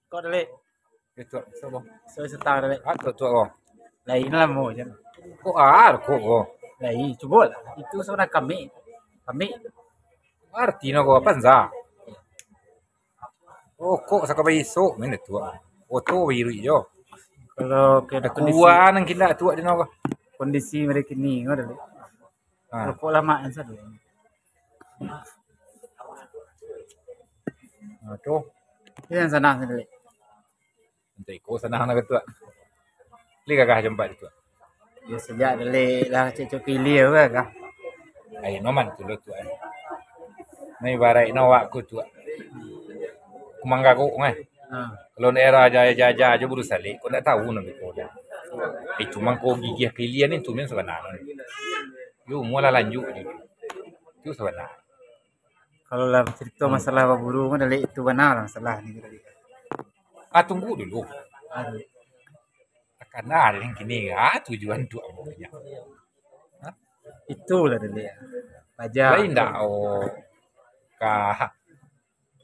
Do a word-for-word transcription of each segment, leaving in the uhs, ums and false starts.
Kok Dalik? Itu, sobo. So setang Dalik. Ah, tu, tu, oh. Lain lah mau je. Kok ah, kok, kok. Lain, cuba lah. Itu sebenarnya kami. Kami. Arti nak kau apa, Za? Oh, kok saka baisok, mana tu, ah? Oto biruik jo. Kalau ke Ada kondisi, kuah nang kindak tu, di nopo? Kondisi mereka ni, kau Dalik. Ha. Rokok lama yang satu. Ha, tu. Itu yang sana Dalik. Untuk iko sana nak tu. Beli gagah jempat tu. Ya, sejak Dalik lah cek-cek pilih apa kah? Ai, noman tu lo tu, ai. Nah, ibarat no awak ku tu. Kumang gagok, eh. Ha. Kalau daerah jajah-jajah aja baru salik, kau ndak tahu nak beko dah. Itu mangko gigih kilian itu men sebenarnya. Yo, mula lanjut je. Itu sebenar. Kalau lah cerita Hmm. masalah baburu mah Dalik itu bana lah masalah ni tadi. Ah, tunggu dulu. Aduh. Takana ada yang kini, ah, tujuan tu ambo nya. Itulah Dalik. Paja. Lain dak, oh. Ka.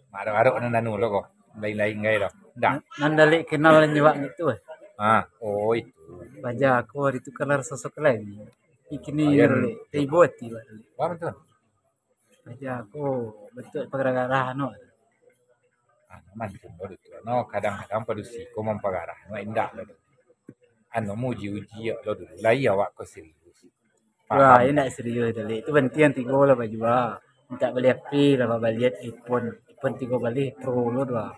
Marok-marok nan anu lo ko. Lain-lain gai lo. Dak. Nan Dalik kenal lawan awak gitu, eh. Ah, oh itu. Paja aku hari tu kalar sosok lain. Kini Ayan. Dalik. Tibo hati, Dalik. Wah, betul. Paja aku bentuk pagarah-garah anu. Ah, mantun lo tu. No, kadang-kadang padusi ko mampagarah. No, indak lo tu. Anu, muji-uji lo dulu. Lai awak ko serius. Wah, Paham? Indak serius Dalik. Itu bantiang tigo lah bajua. Mintak bali H P lah, babalian iPhone. iPhone tigo balih Pro lo dua.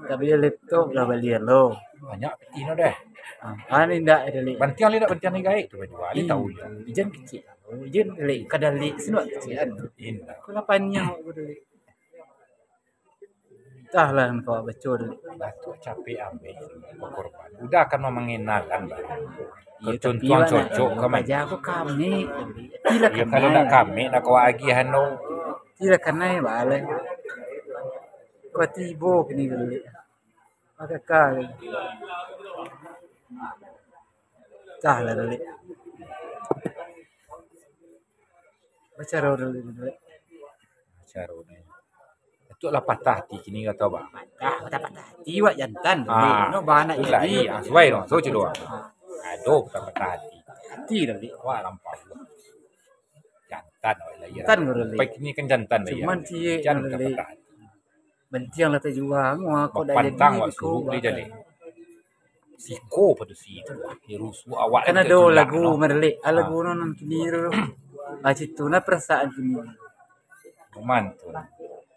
Mintak bali laptop lah balian lo. Banyak piti no deh. Ah, kan indak Dalik. Bantiang lidak, bantiang ni gaek tu bajua. Ni Ih, tahu je. Ijan kecil. Ijan Dalik. Kadalik sinuak kecil kan. Indak. Kau lah paniang aku Dalik. Entahlah nan kau baco tu. Batuk capek ambil korban. Udah kan mangenalan baru. Iyo, tapi contoh awak nak cocok kan. Paja aku kami. Iyo, kalau nak kami nak kau agihan tu. Tidak kanai balai. Kau tibo kini dulu. Maka kau. Entahlah dulu. Baca dulu. Baca dulu. Itu lah patah hati kini kata, Bang. Patah, patah, patah hati wak jantan. Ah, no bana itulah, jadi. Iya, suai dong, so cedok. Ah. Aduh, patah, patah hati. Hati dah, Dik. Wah, lampau. Jantan awak lah, iya. Jantan guru, Dik. Pai kini kan jantan lah, iya. Cuman ciek jan guru, Dik. Patah hati. Bantiang lah tajuang, wah, kok dak jadi. Bapantang wak suruh beli jaleh. Siko padusi tu, wah, rusuh awak. Kan ado lagu Marlik, ah, lagu no nan kini tu. Ah, situ nah perasaan kini. Roman tu.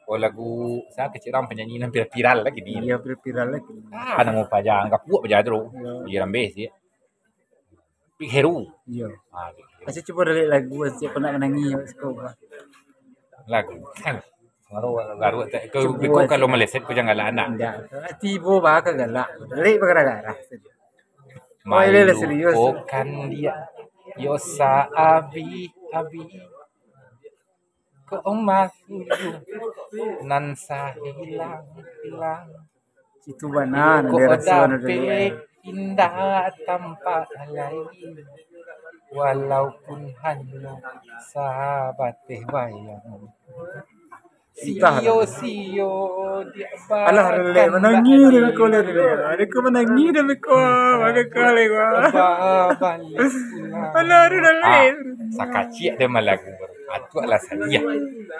Oh, lagu sa kecil ram penyanyi nan viral-viral lagi ni. Iya, viral-viral lagi. Ah, namo paja, angka puak paja tu. Iya. Iya, rambeh sih. Big Hero. Iya. Ah, Big Hero. Asyik cuba relate lagu, asyik kau nak menangis, asyik kau. Lagu. Kan. Baru, baru tak, kau, cuba kau asyik. Kalau meleset, kau jangan galak anak. Enggak. Tibo bah kau galak. Relate bergara-gara. Malu kau serius. Bukan dia. Yosa abi, abi. Kok emas tujuh nan sahilang-hilang. Itu bana nan dirasuan dulu, eh. Indak tampak lai, walaupun hanya sabateh bayang. Entah lah. Sio-sio di. Alah, relek manangih dah beko lah, relek. Ada kau manangih dah beko, ada kau lagi. Alah, aduh, relek. Ah, sakacik dia malam. Atuak lah sadiah.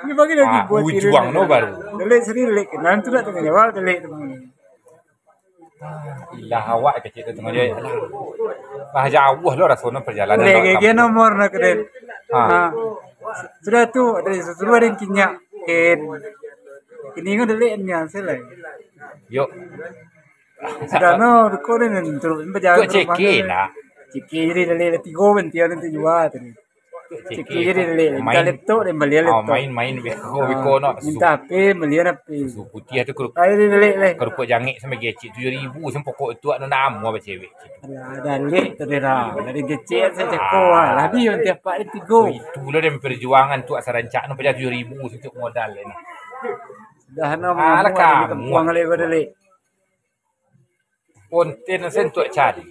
Ni bagi lagi buat ujuang no baru. Delik seri delik. Nan tu nak tengah jawab delik tu. Ilah awak kecil tu tengah jawab. Lah jauh lo rasono perjalanan. Delik gege nomor nak keren. Ha. Ha. Sudah tu ada sesuatu ada yang kinyak. Ken. Kini ngan delik ni selai. Yok. Sudah no, beko ni nan turun berjalan. Kok cekin nak? Cekin jadi delik tigo bentian nanti jua tadi. Ciki jadi delik, minta laptop dan bali laptop. Main-main beko, beko nak. Minta H P, bali H P. Susu putih tu kerupuk. Ayo delik leh. Kerupuk jangik sampai gecik tujuh ribu, sampai pokok tu nak nama apa cewek. Alah, delik tu dia dah. Dari gecik saya ceko lah. Lah dia nanti apa dia tigo. So, itulah dia perjuangan tu asal rancak nak pajak tujuh ribu untuk modal ni. Dah nak. Alah, kamu. Kempuang kali kau delik. Konten sen tuak cari.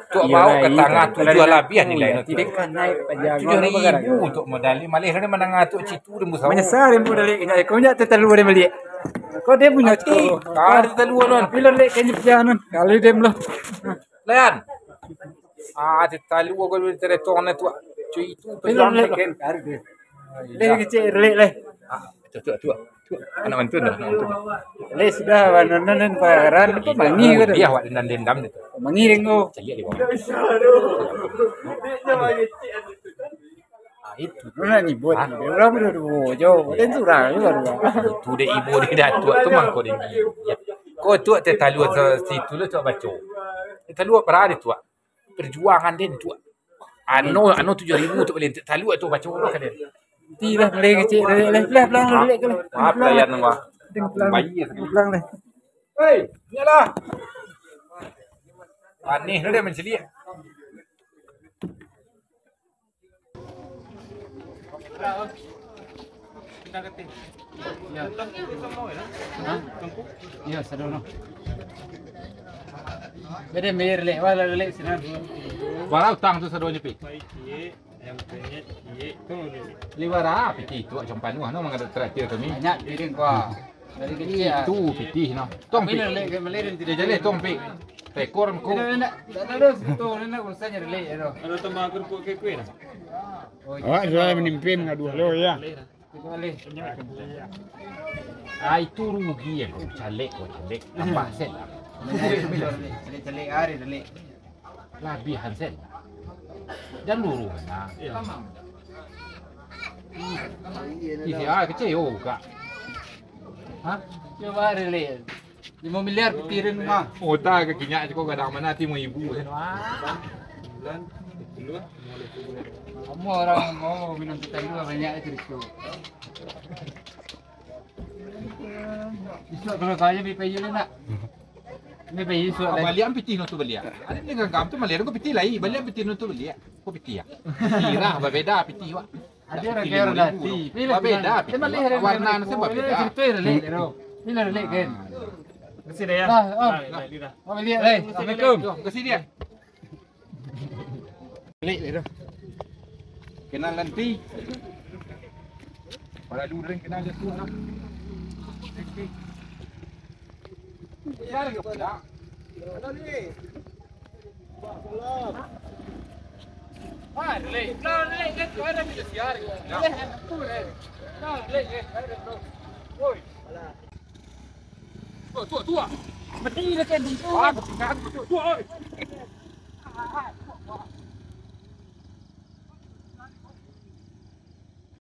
Tuak bawa ke tangah tujuh labiah nilai tu. Tujuh ribu untuk modal ni. Malih lah dia manangah tu citu dia musawak. Menyesal dia modal ni. Kau nyak terlalu dia balik. Kau dia punya tu. Ada talu non. Pilih lek kayaknya pecah non. Kali dia belum. Layan. Ah, ada talu aku boleh cerita tu. Cuy itu. Pilih lek kan. Ada dia. Dia kecil lek leh. Ah, tu tu tu. Anak mantun dah, anak mantun. Leh sudah, banan nan paran tu mangi. Oh, ko tu. Dia awak dendam-dendam dia tu. Mangi dengko. Caliak dia bawah. Ah, itu. Mana ni buat? Hah? Dia orang dua-dua je. Dia surang je baru. Itu dek ibu dia dah tuak tu mangko dia. Ya. Ko tuak teh talu situ lo tuak baco. Teh talu apa dia tuak? Perjuangan den tuak. Ano, ano tujuh ribu tu boleh talu tu baco apa ka den? Ti lah, boleh kecil, boleh, boleh, boleh, boleh, boleh, boleh. Maaf, layan, wah. Bayi ya, sakit. Pulang deh. Hei, iyalah. Aneh tu dia menceliak. Ya. Hah? Ya, sadono. Bede mir lek, wala lek sinan. Bara utang tu sadonyo, Pi? Lima bara pitih tu, macam panuh, no, mangada traktir kami. Banyak piring kau. Dari kecil. Itu pitih, no. Tong, Pi. Dia jaleh, tong, Pi. Tekor ko. Tidak, tidak, tidak ada situ, nak urusannya relek ya, tu. Kalau tambah kerupuk ke kuih dah. Awak sudah menimpin ngaduh lo, ya. Ah, itu rugi ya, bro. Caleg ko, caleg. Tambah sen lah. Caleg-caleg hari, caleg. Labihan sen. Dan luruh, nah. Isi ah kecil juga. Hah? Coba relek. Lima miliar pitih den rumah. Ota ka kinyak cako gadang mana timu ibu. Kamu orang mau minum teh talu banyak itu risiko. Isuak kalau kaya bi payu nak. Ni payu isuak. Baliak pitih no tu baliak. Ada ni gagam tu maliak ko pitih lai. Baliak pitih no tu baliak. Ko pitih ya. Sirah babeda pitih wak. Ada orang kaya orang dati. Babeda pitih. Warna nasi babeda. Cerita relek tu. Ini relek kan. Kasih dah ya. Lah, oh. Lah, lah, lah. Oh, baliak. Hei, assalamualaikum. Kasih dia. Baliak dia tu. Kenal nanti. Pada dulu kenal dia tu lah. Ada ni. Tuak, tuak, tuak. Mati dah kan. Tuak, tuak, oi.